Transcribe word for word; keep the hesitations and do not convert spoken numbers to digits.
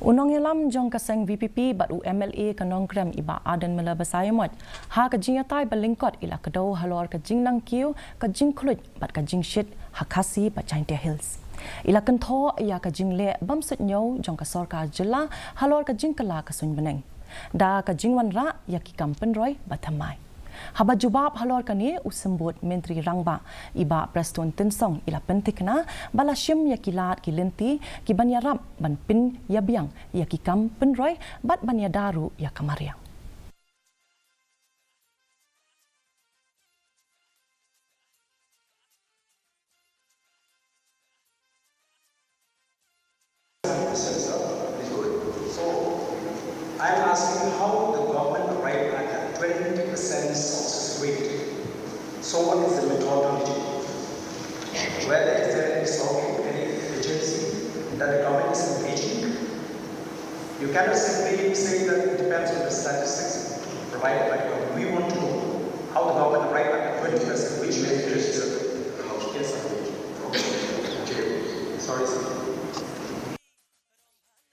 U nongïalam jong ka seng VPP bad u MLA ka Nongkrem i Bah Ardent Miller Basaiawmoit, ha ka jingïatai ba lyngkot i la kdew halor ka jingnangkiew, ka jingkhluit bad ka jingshit ha Khasi bad Jaintia Hills. I la kynthoh ïa ka jingleh bym suidñiew jong ka sorkar jylla halor ka jingkylla ka suiñ bneng da ka jingwanrah ïa ki kam pynroi ba thymmai. Haba jubab halor kane, u Symbud Myntri Rangbah i Bah Prestone Tynsong i la pynthikna ba la shim ïa ki lad ki lynti kiban ïarap ban pynïabiang ïa ki kam pynroi bad ban ïada ruh ïa ka mariang. So, I'm asking how the government arrived at a twenty percent success rate. So, what is the methodology? Whether is there any survey, any agency that the government is engaging? You cannot simply say that it depends on the statistics provided by the government. We want to know how the government arrived at a twenty percent, which means it is the house. Yes, sir. Okay. Sorry, sir.